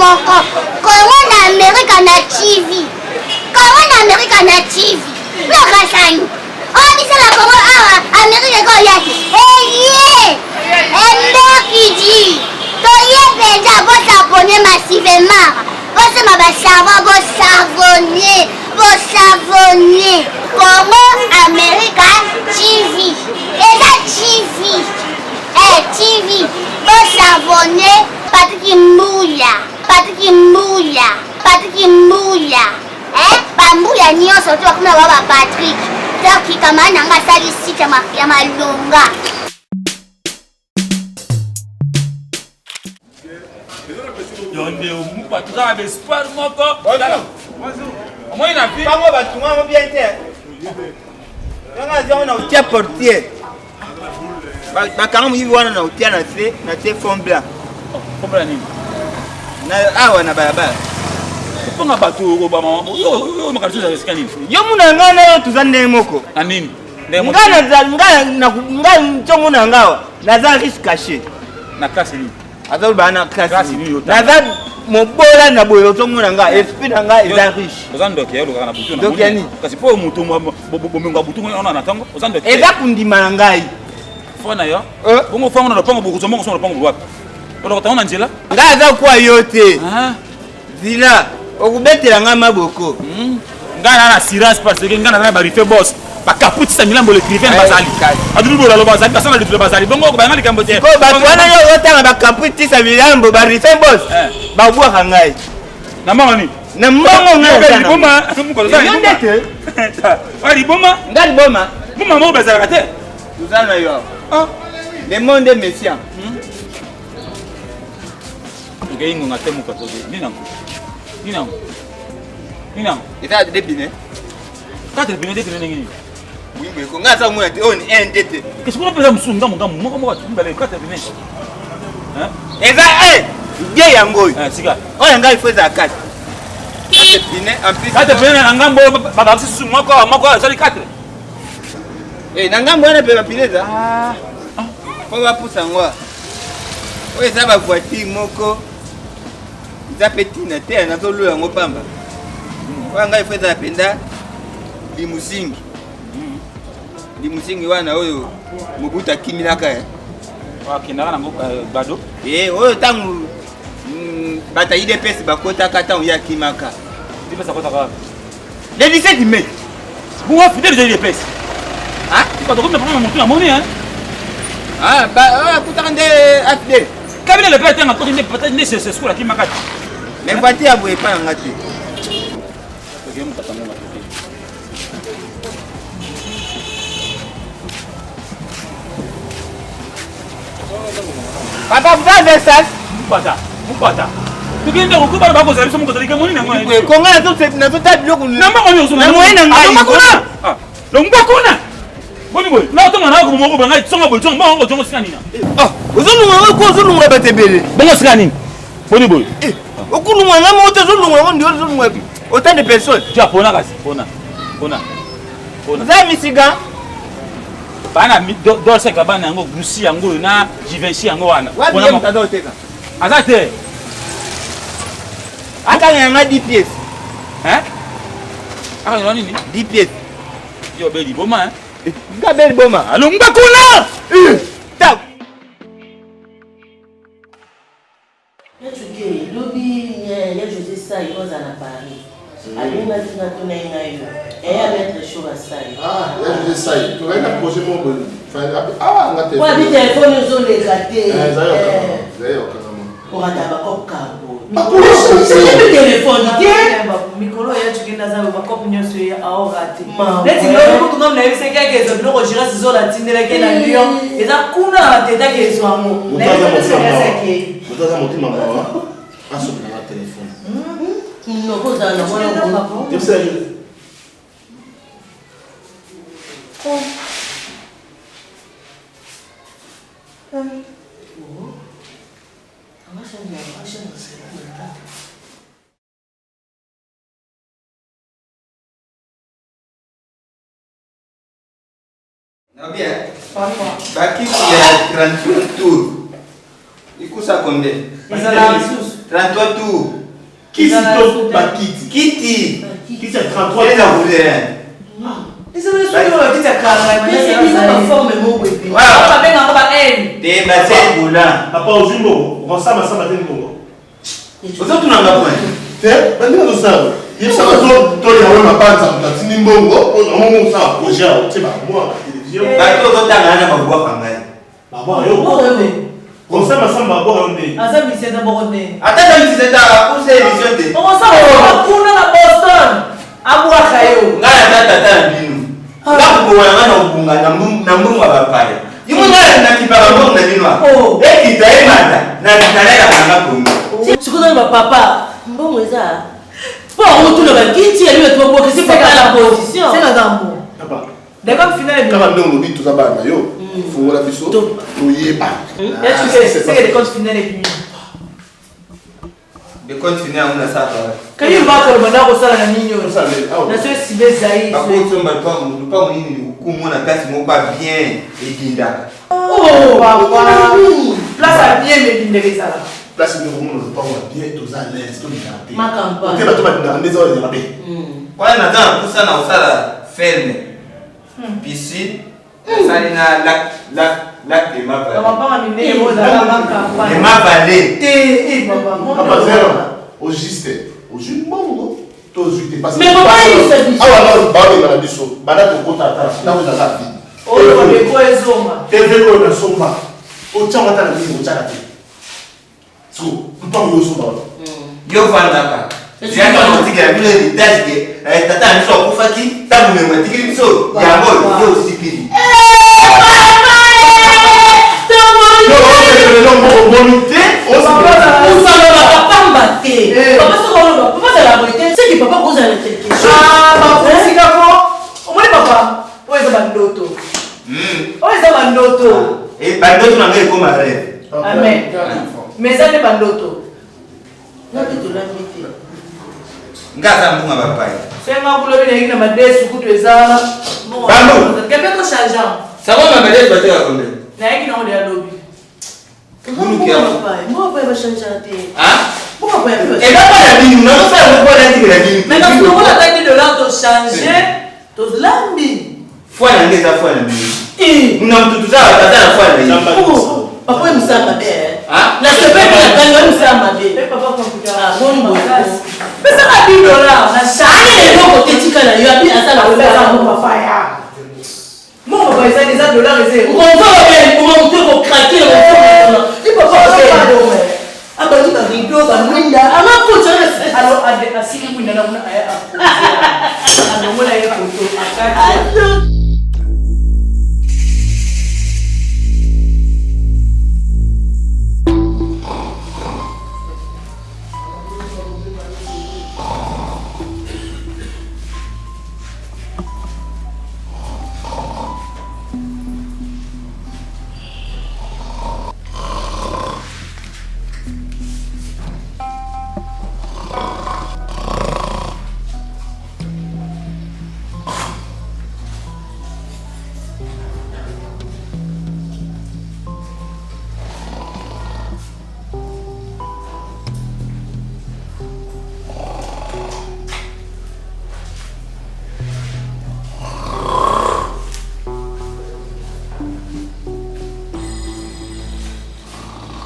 Moko kongo na amerika na tv kongo na amerika na tv lokasani oyo biso na kongo awa amerika ekoya te eye emberkidi toye mpenza bosabone masivemara bosomba basavon bosavone bosavone kongo amerika tv eza tv eh, tv bosavone patiki mbuya patiki mbuya patiki mbuya eh, bambuya nyonso to bakoma ba ba patrik donc kamara na nga asali site ya malonga. Yo nde omupa toza na baespoir moko omoni na vie bango batunga yango bien te yanga azango na otia portier bakanga moyibi wana na otia na se na tie fond blanc fond blanc nini na awa na balabala oponga bato obama oyo makanisi ozala esika nini yo muna ngai na yo toza ndenge moko na nini ngai ntongo na ngai awa naza riche caché na classe nini azoloba na classe nini naza mobola na boye ozomona nga esprit na nga eza riche oza ndoki ya olokaka na butu ndoki ya nini kasi mpo moto bomengo ya butu wana na ntango oza ndoki eza kondima na ngai fo na yo eh? bongo fango na lopango bokozwa mbongo so na lopango wapi olokota ngo na nzela ngai aza kwa yo te ah. Zila, okobetela ngai maboko. Hmm. Ngai na na assurance parce que ngai naza na barife boss bakaputisa milambo l'écrivain eh, bazali adulu bolalo bazali basala litula bazali bongo okobanga likambo te bato wana yo otanga bakaputisa milambo barife boss eh. babwaka ngai na mbongo nini na mbongo ngai liboma te liboma ngai liboma boma moko bazalaka te toza na yo ah. le monde est méfiant hmm? Tokei ngonga te moka toke. Nini yango? Nini yango? Nini yango? Eza de pine. Quatre pine de pine ndenge nini? Oui, mais ko nga za mona te oyo ni un de te. Kasi kuna pesa mosusu ngambo ngambo moko moko mibale quatre pine. Hein? Eza un de yango oyo. Eh, sika. Oyo ngai faut eza quatre. Quatre pine en plus. Quatre pine na ngambo babakisi susu moko moko ezali quatre. Eh, na ngambo wana pe bapine eza. Ah. Po bapusa yango. Oyo eza ba voiture moko eza mpe ntina te nazolula yango pamba oyo ngai fo ezala mpenza limuzingi limuzingi wana oyo mobutu akimilaka eh. akendaka nango euh, bado eh, oyo ntango mm, bato ya idps bakotaka ntango ye akimaka idps akotaka wapi Le 17 mai. Bongo fidèle de l'UDPS. Hein? Bato komi na problème motu na moni hein. Ah ba ah, kutaka nde AFD. Kabila le père tanga koti nde peut-être nde c'est ce la kimaka. Mais voiture ya boye epai na nga te. Toke mutata ngonga toke. Papa, vous avez ça? Mupata, mupata. Tokende kokuba bakozala biso moko tolike moni nango. Konga nazota biloko na mbongo nyonso na moyen na ngai. Longwa kuna. Ah, longwa kuna. Boni boye. Na otonga na ko moko banga tsonga boye tsonga mbongo tsonga sika nini? Ah, ozolunga ngo ko ozolunga bato ebele. Bongo sika nini? Boni boye. Eh, okulunga nga moko te ozolunga ngo ndio ozolunga autant de personnes. Tia pona kasi, pona. Pona. Pona. Za misiga. Bana Dolce Gabbana yango, Gucci yango na Givenchy yango wana. Wapi ye moto aza koteka? Aza te. Akanga yanga 10 pièces. Hein? Akanga nini? 10 pièces. Yo be liboma hein? Nga be liboma. Alongwa kuna! Eh, ta Etuke lobi ya Jose Sai oyo aza na Paris abengaki nga tuna ye ngai yo eya maître Shora Sai. Ah, ya Jose Sai tozali na projet moko boye ah nga te. Wabi telefone ezoleka te. Eh, ezali okangama, ezali okangama. Orata bakope kabo. Bakope telefone te. Mikolo ya Tuke naza bakope nyonso ye aorate. Neti lobi kutu nga nayebisaki yake ezwa biloko Giresse Zola atindelaki ye na Lyon eza kuna na batetaki ezwa yango. Moto aza motema mawa. Asombelanga telefone. Noko ozala na mwana Yebisa ye. Bien. Bakiti ya 33 tours. Ikusa combien? Ezala lisusu. 33 tours. Kisi to bakiti. Kiti. Kisi ya 33 Eza roulé. Ezala lisusu oyo bakiti ya kala. baforme moko epe. Voilà. Babengaka ba N. Te base roulant. Papa ozwi mbongo, okosala masamba te mbongo. Ozotuna nga point. Te, bandinga tosala. Yebisa bato toya oyo mabanza moto atindi mbongo, omongo osala projet awa, otie bamwa ba télévision. Bato ozotanga na babwaka ngai. Babwaka yo. Moko nde. Okosala masamba babwaka yo nde. Aza misien eza moko nde. Ata na misisa ta akusa émission te. Okosala kuna na Boston. Abwaka yo. Ngai ata tata na bino. Nga kokoka na ngai na kobunga na mbongo ya bapaya. Yango ngai nakipaka mbongo na bino awa. Ekita emata na nalelaka na nga kongo. Sikoyo bapapa mbongo eza mpo akotuna bakiti ya bino tobokisi papa na position. C'est la zambo. Papa. D'accord final. Kaka ndenge olobi toza bana na yo, fungola biso toyeba. Ya tu sais, c'est que le compte final est fini. De continuer yango nasalaka wapi? Kayi mbako banda kosala na nini oyo? Osala nini? Awa. Na so sibe zai. Bakosomba lupango nini okomona place moko ba bien edindaka. Oh papa. Place à bien medindaka ezala. Place nini okomona lopango ya bien toza à l'aise tolingaka te. Makampa. Ote bato balingaka nde eza oyo ya mabe. Wana naza na mposa na kosala ferme piscine nasali na lac lac lac de ma vallée. Mapanga minene oyo ezalaka makampa. De ma vallée. Te eh papa. Papa zero au juste ozwi mbongo to ozwi te parce que Mais papa, yebisa biso. awa nao baolengana biso banda kokota ata ntango ezalaka vide. Oyo babeko ezonga. TV oyo nasomba otiango ata na nini otiaka te siko mpango yo osomba wapi? Yo vandaka. Yaka kotikela bino héritage ke tata na biso akufaki ntango memo atikeli biso yango yo osipili. Yo osekele mbongo omoni te osalolaka pamba te papa soki oloba papa azala boye te seki papa kozala na quelque chose. Ah bakusika ko. Omoni papa oyo eza bandoto. Oyo eza bandoto. Bandoto na ngai ekoma rêve. Amen. Mais eza nde bandoto. Nabi tolambi te. Nga aza mbongo ya bapaya. Soki nga kulobi nayaki na madesu kutu eza wana. Bambo. Kebe to changeant. Sango na madesu bateka combien? Nayaki nango deya lobi. Buluki yango. Mbongo bapaya bachangeaka te. Ah? Mbongo bapaya mpe Eza mpo na bino, nazosala yango mpo natikela bino. Mais kasi lokola ata 10 dollars to changer, tolambi. Foi na ngai eza foi na bino. Muna mutu toza aza na foi na ye. Papa oyo mosala mabe. Ah? Na sepeli mpo na kani oyo mosala mabe. Eh papa computer. Ah, boni boye. Pesaka 10 dollars na Ani change. eloko te tika na yo abi asala Eza mbongo bapaya. Mbongo bapaya eza eza dollar eza euro. ngonzo obele motu ekokrake i papa abandi barido bamwinda amakota Alors asiki mwinda na kuna aya alongola ye koto akati.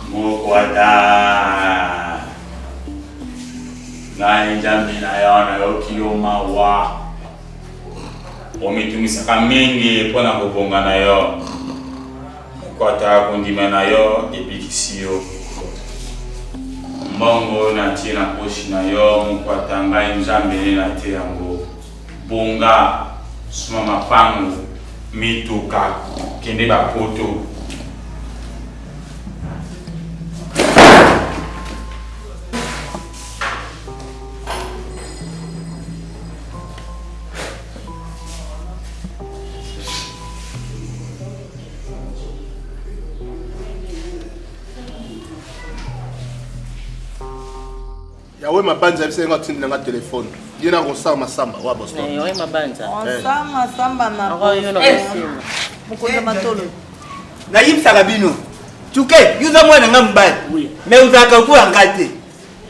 Mokwata ngai nzambe na yo nayoki yo mawa omitungisaka mingi mpo na kobonga na yo mokwata kondima na yo ebikisi yo mbongo natie na poshi na yo mokwata ngai nzambe nde natie yango bonga suma mapango mituka kende bapoto. Yawe Mabanza yebisa nga atindela nga telefone. Ye na Ronsard Masamba wa Boston. Eh, Yawe Mabanza. Ronsard Masamba na Boston. Mokonzi ya matolo. Nayebisaka bino. Tuke, yo oza mwana nga mobali. Mais ozalaka lokola nga te.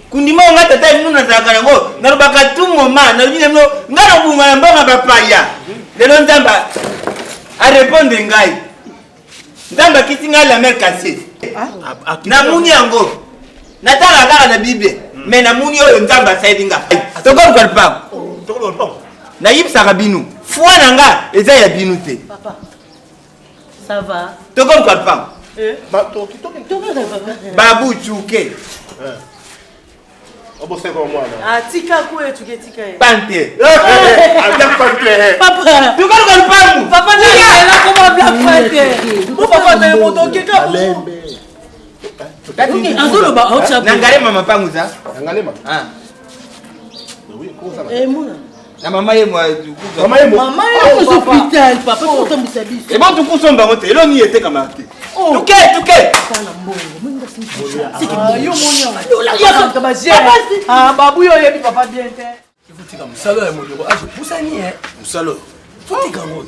Kundima oyo nga tata ya bino nazalaka yango, nalobaka tout moment, nalobi na bino, nga nabunga na mbongo ya bapaya. Lelo Nzambe a répondre ngai. Nzambe akiti ngai la mer cassée. Ah. Namoni yango. Natala kaka na Bible, hmm. mais namoni oyo Nzambe asaleli nga. Tokoluka lupango. Tokoluka Nayebisaka bino, foi na nga eza ya bino te. Papa. Ça va. Tokoluka lupango. Eh? Babu Tchuke. Eh. Oboseko mwana. Ah, tika kuye tuke tika ye. Pante. Abia pante. Papa. Tukoluka lupango. Papa na yela koma black pante. Bo papa na moto keka bo. Azoloba aotya Na ngalema mapangu za. Na ngalema. Ah. Oui, koza. Eh mona. Na mama ye mwa Mama ye mwa. Mama ye mwa. Hôpital papa totambwisa biso. Ebo tukusomba ngo te eloni etekama te. Tuke tuke. Tala mbongo mingi Yo moni yango. Babu yo oyebi papa bien te. Tika mosala ya moloko age pusani e mosala oyo fotika yango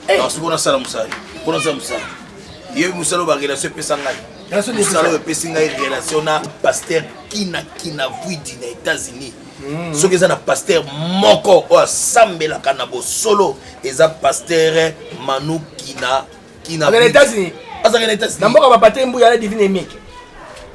kasi mpona asala mosala mpona asala mosala yebi mosala oyo barelation epesa ngai mosala oyo epesi ngai relation na paster kina kina vuidi na états-unis hmm. soki eza na paster moko oyo asambelaka na bosolo eza paster manu kina kina azalaka na États-Unis azalaka na États-Unis na mboka bapate mbuya na divine emike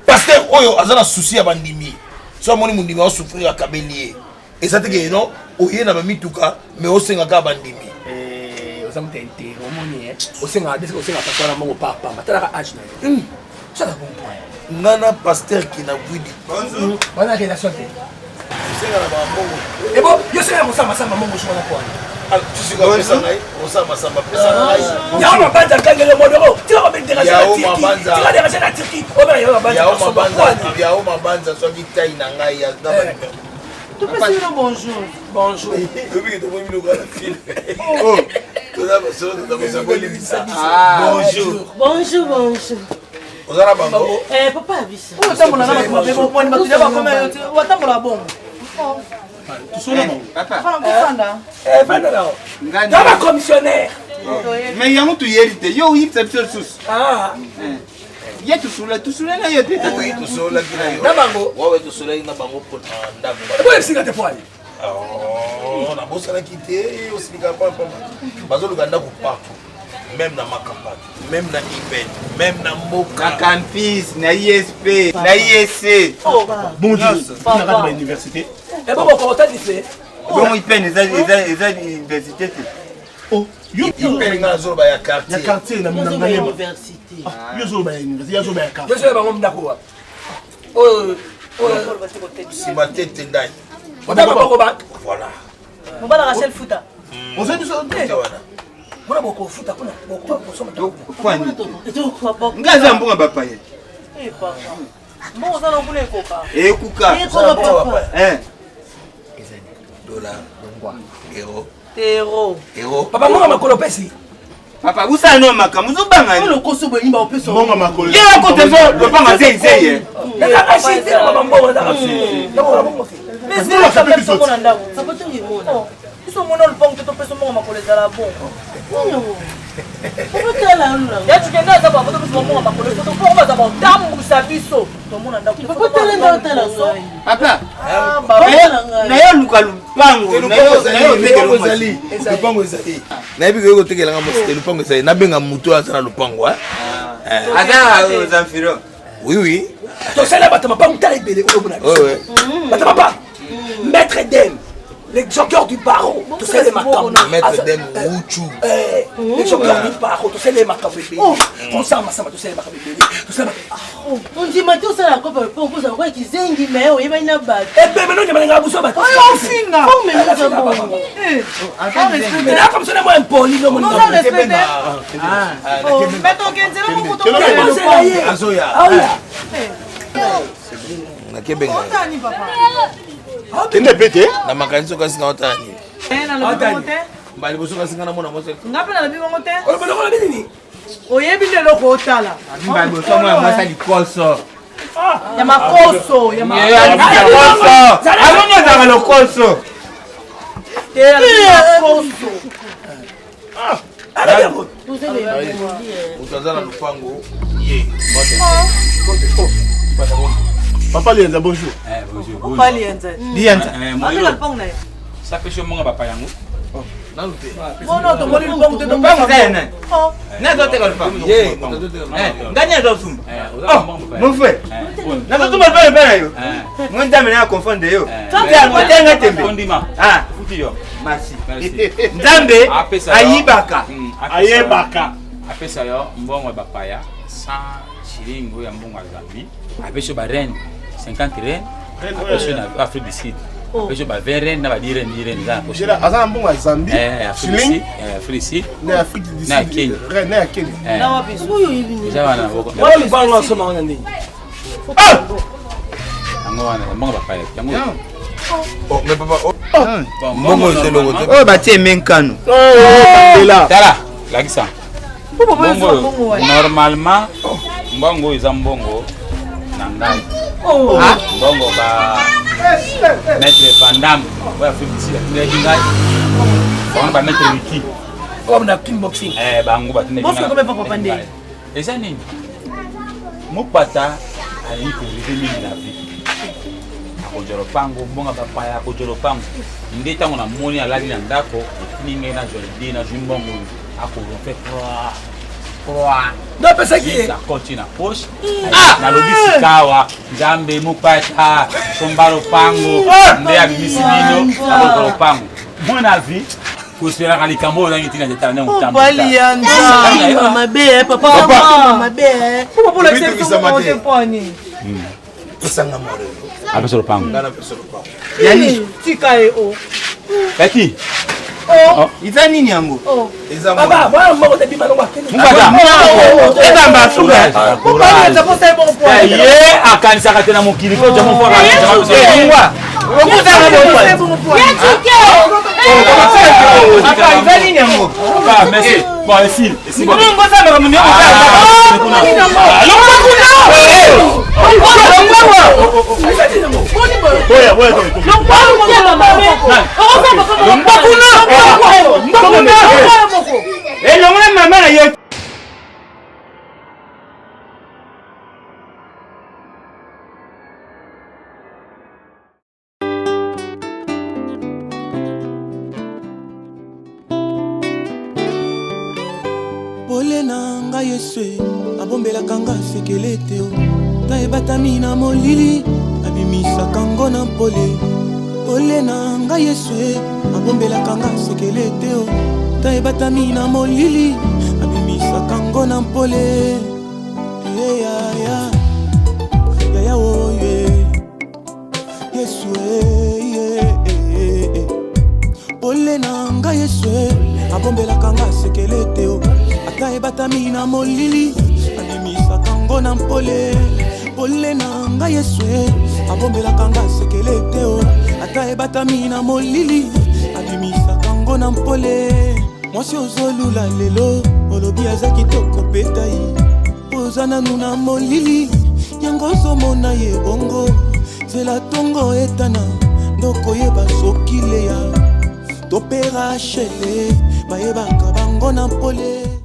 pasteur oyo aza na souci ya bandimi so amoni mondimi aosouffrir akabeli ye eza te ke non oye na bamituka mais osenga kaka bandimi eh, oza moto ya intere omoni eh. osengaka biso osengaka pasteur na mbongo papamba talaka age na yo hmm. osala bon point nga na pasteur kinabwidi hmm. wana relation te osenga na bambongo ebo yo senga kosala masamba mbongo soki wana kwani yawo mabanza akangele modoro tika kobenderage na turki obela yawo mabanza yawo mabanza soki tai na ngai na eh. topesi bino bonjour bonjour tobiki tomoni biloko na file oh. toza basolo toza kosabolimbisa bonjour bonjour bonjour oza na bango eh, papa ya biso oyo otambola na bato mabe boponi bato ya bakoma yo te watambola bongo na bacommissionnaire mais yango toyeli te yo oyibisa biso lisusu ah. eh. ye tusula tusula na yo te tosololaki na yo na bango wawe tosololaki na bango mpona ndako boyebisinga te poali oh, nabosanaki te osilika pamba bazoluka ndako partout même na makambat même na ipen même na mboka na campus na isp na isc oh, bon dieu na kati ba université bongo ipen eza université te oh, ipen nga nazoloba ya quartier ya quartier na ngalema ah, yo ozoloba ya université yo azoloba ya quartier bango ndako wapi oyo nsima te tendai voilà mobala rachel futa ozali biso te wana kuna bokofuta kuna bokosomba nga aza mbongo bapaya eh, mbongo oza na kuna ekoka ekuka dollar euro tero euro papa mbongo makolo pesi papa usala no makambo ozobanga lokoso boyini baopesa mbongo makolo ye akota zo lopanga zei zei ye nazaka shite na mama mbongo nazaka mbongo na ndako biso omona lopango te topesa mbongo makolo ezala bongo ya tukende aza bango topesa mbongo makolo mpo baza batambusa biso tomona ndako papa naye oluka lupango lupango ezali nayebi koki kotekelanga mosi te lupango ezali nabenga moto oyo aza na lupango aza zamfiro oui oui tosala bato mapango tala ebele oyo mona biso bato mapango maître dem les jockeurs du barreau tosala makambo maître dem wuchu les jockeurs du barreau tosala makambo ebele tosala masamba tosala makambo ebele tosala ondima te osala kopa mpo okozala koya kizengi me oyebani na bato ebebe no ndima nanga buso bato ofinga comme ça moi impoli no nakebenga kende pe te na makanisi okasi na otala nini mbala liboso kasi nga namona mwasi nga mpe nalobi bongo te olobi nini oyebi nde eloko otala mbala liboso mwana mwasi ya likoso. Ya makoso, ya makoso. Alongo ezalaka lokoso. Te, makoso. Moto aza na lopango ye. Papa Lienza, bonjour. Eh, bonjour. Papa Lienza. Lienza. Ateka lopango na ye. Sapesi yo mbongo bapaya yango. Nanu te. Bono tomoni lopango te. Lopango eza ya nani? Nani azoteka lopango? Ngani azosumba? Mon frère. Nazosumba lopango epai na yo. Ngo Nzambe na confondre yo. Otenga tembe. Ondima. Ah. Futi yo. Merci. Nzambe ayibaka. Ayebaka. Apesa yo mbongo ya bapaya 100 shilling oyo ya mbongo ya Zambie. Apesi yo ba reine 50 reine. Apesi yo na Afrique du Sud. Apesi yo ba 20 reine na ba 10 reine 10 reine eza na poche. Aza na mbongo ya Zambie. Shilling. Afrique du Sud. Na Afrique du Sud. Na Kenya. Na ya Kenya. Na wapi? Eza wana. Wana lupango asomba wana ndenge. Yango wana mbongo bapaya. Yango. Oh, mais papa, mbongo eza eloko te. Oyo batie menkano. Tala, lakisa. Mbongo normalement mbongo oyo eza mbongo na ngai. Mbongo ba maître Van Damme oyo Afrique du Sud atindaki ngai. Bango ba maître Wiki. Oyo na king boxing. Eh bango batindaki ngai. Eza nini? Mopata alingi koreve mingi na vie. Akozwa lopango, mbongo bapaya akozwa lopango. Nde ntango namoni alali na ndako, etindi ngai nazwa ide, nazwi mbongo oyo akoronfe Napesaki ye. Akoti na poche. Nalobi sikawa Nzambe mopata somba lopango nde abimisi bino akozwa lopango. Mwana vie kosepelaka likambo oyo ozangi ntina te, tala ndenge otambola. Mabe papa, mabe. Tosanga morelo. Apesa lopango. Nga napesa lopango. Yani tika ye o. Eki. Eza nini yango? Eza Baba, mwana moko te bima longo akende. Ebamba suka. Ye akanisaka te na mokili ko jamo fort. Ngwa. Okutanga bongo. Eza nini yango? Ah, merci. Bon, esili. Esili. Kuna ngosa makambo ndio Longwa kuna. Boya, boya. Longwa kuna. Longwa kuna. Elongola mama na yo. Pole na ngai Yesu abombelaka nga sekele te o. Ta ebatami na molili abimisaka ngo na pole. Pole na ngai Yesu abombelaka nga sekele te o. Ta ebatami na molili abimisaka ngo na pole. Eyaya yaya oye Yesu eh, eh. Pole na ngai Yesu abombelaka nga sekele te o. Ata ebatami na molili abimisaka ngo na mpole. Pole na ngai Yesu abombelaka nga sekele te o. Ata ebatami na molili abimisaka ngo na mpole. Mwasi ozolula lelo olobi aza kitoko petai oza nanu na molili yango ozomona ye bongo. Zela tongo etana ndokoyeba soki leya to mpe Rachele bayebaka bango na pole.